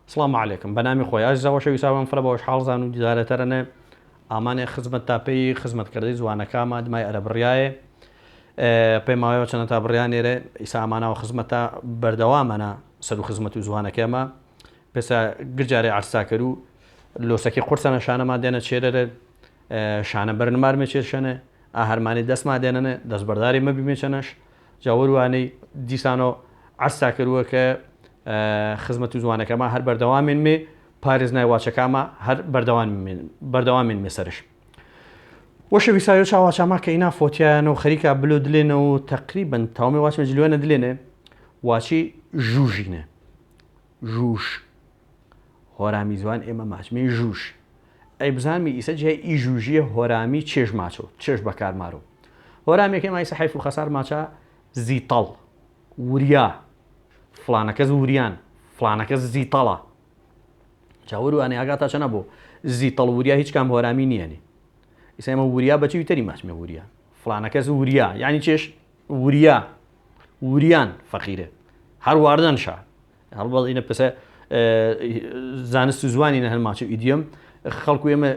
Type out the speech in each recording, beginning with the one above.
سڵام علیکم بەنامی خۆی ئازیزا وەشەویساوان فرە بە وەشحاڵ زان و دیدارەتەرەنێ ئامانێ خزمەت تا پێی خزمەت کردەی زوانەکامە دمای ئەرە بڕیاێ پێ ماوەێ چەنە تا بڕیا نێرێ ئیسا ئاماناوە خزمەتە بەردەوامەنە سەر و خزمەت و زوانەکەمە پێسا گرجارێ عەرساکەر و لۆسەکی قورسەنە شانەما دێنە چێرەرێ شانە بەرنمارمێ چێرشەنێ ئاهەرمانی دەسما دێنەنێ دەستبەرداری مەبیمێ چەنەش جا وەروانەی دیسانۆ عەرسا کردووە کە خزمەت و زوانەکەما هەر بەردەوامێن مێ پارێزنای واچەکاما هەر بەردەوامێن مێ سەرش وەشە ویسایۆ چاواچاما کە ئینا فۆتیانە و خەریکا بلۆ دلێنە و تقریبا تاومێ واچمە جلوێنە دلێنێ واچی ژوژینە ژوش هۆرامی زوان ئێمە ماچمێ ژوش ئەی بزانمی ئیسە جیای ئی ژوژیە هۆرامی چێژ ماچۆ چێژ بەکار مارۆ هۆرامیەکەی مایسە حەیف و خەسار ماچا زیتەڵ وریا فڵانەکەس وریان فڵانەکەس زیتەڵە چاوەروانێ ئاگا تا چەنە بۆ زیتەڵ وریا هیچ کام هۆرامی نییەنی ئیسا ئێمە وریا بەچی وتەری ماچمێ وریا فڵانەکەس وریا یعنی چێش وریا وریان فەقیرە هەر واردەن شا هەڵبەت ئینە پسە زانست و زوانی نە هەرماچ و ئیدیۆم خەڵکو ئێمە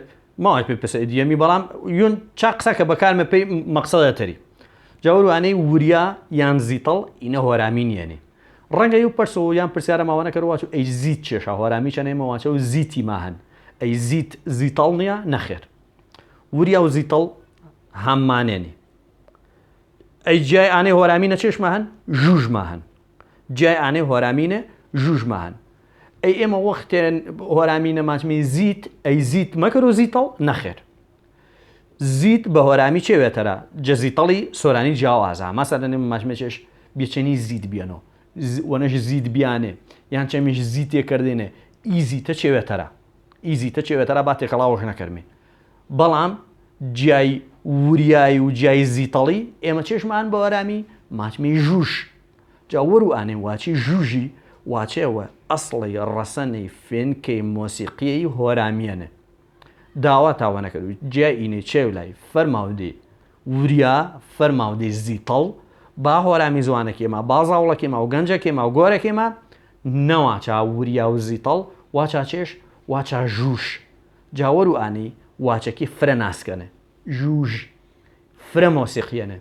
ماوای پێ پسە ئیدیۆمی بەڵام یون چا قسەکە بەکارمە پێی مەقسەدە تەری جاوەروانەی وریا یان زیتەڵ ئینە هۆرامی نییەنێ ڕەنگە یو پرس و یان پرسیارە ماوانە کە ڕواچ ئەی زیت چێشا هۆرامی چەنێ مەواچە و زیتی ماهن ئەی زیت زیتەڵ نییە نەخێر وریا و زیتەڵ هەمانێنی ئەی جیای ئانەی هۆرامی نەچێشمە هەن ژوژمە هەن جیای ئانەی هۆرامینە ژوژمە هەن ئەی ئێمە وەختێ هۆرامینە ماچمی زیت ئەی زیت مەکەر و زیتەڵ نەخێر زیت بە هۆرامی چێ وێتەرە جەزیتەڵی سۆرانی جیاوازە مەسەلەن ئێمە ماچمە چێش بیچەنی زیت بیەنۆ وەنەش زیت بیانێ یان چەمیش زیتێ کردێنێ ئی زیتە چێ وێتەرە ئی زیتە چێ وێتەرە با تێکەڵاوەش نەکەرمێ بەڵام جیای وریای و جیای زیتەڵی ئێمە چێشمان بە ئارامی ماچمی ژوش جا وەر و ئانێ واچی ژوژی واچێوە ئەسڵی ڕەسەنەی فێنکەی مۆسیقیی هۆرامیەنێ داوا تاوە نەکەر و جیای ئینەی چێو لای فەرماودی وریا فەرماودی زیتەڵ با هۆرامی زوانەکێما با زاوڵەکێما و گەنجەکێما و گۆرەکێما نەواچا وریا و زیتەڵ واچا چێش واچا ژوش جاوەر و ئانی واچەکی فرە ناسکەنێ ژوژ فرە مۆسیقیەنێ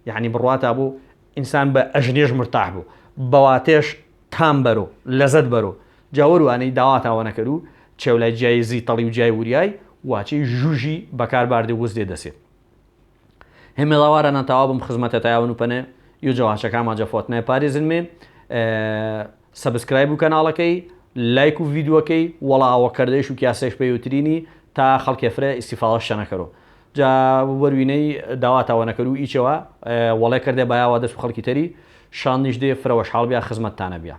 یەعنی بڕواتا بوو ئینسان بە ئەژنێش مرتاح بوو بەواتێش تام بەرۆ لەزەت بەرۆ جاوەر و ئانەی داواتا وەنەکەرو چێولای جیای زیتەڵی و جیای وریای واچەی ژوژی بەکار باردێ وز دێ دەسێ هێمێڵاوارە تاوا بم خزمەتە تایاون و پەنێ یو جەواچەکاما جەفۆتنای پارێزنمێ subscribe و کەناڵەکەی لایک و ڤیدیۆکەی وەڵا ئەوە کردەیش و کیاسەیش پەیوترینی تا خەڵکێ فرە ئیستیفاڵەش چەنەکەرۆ جا وەروینەی داوا تاوە نەکەرو ئیچەوە وەڵێ کردێ بایاوە دەس و خەڵکی تەری شانیش دێ فرە وەشحاڵ بیا خزمەتتانە بیا.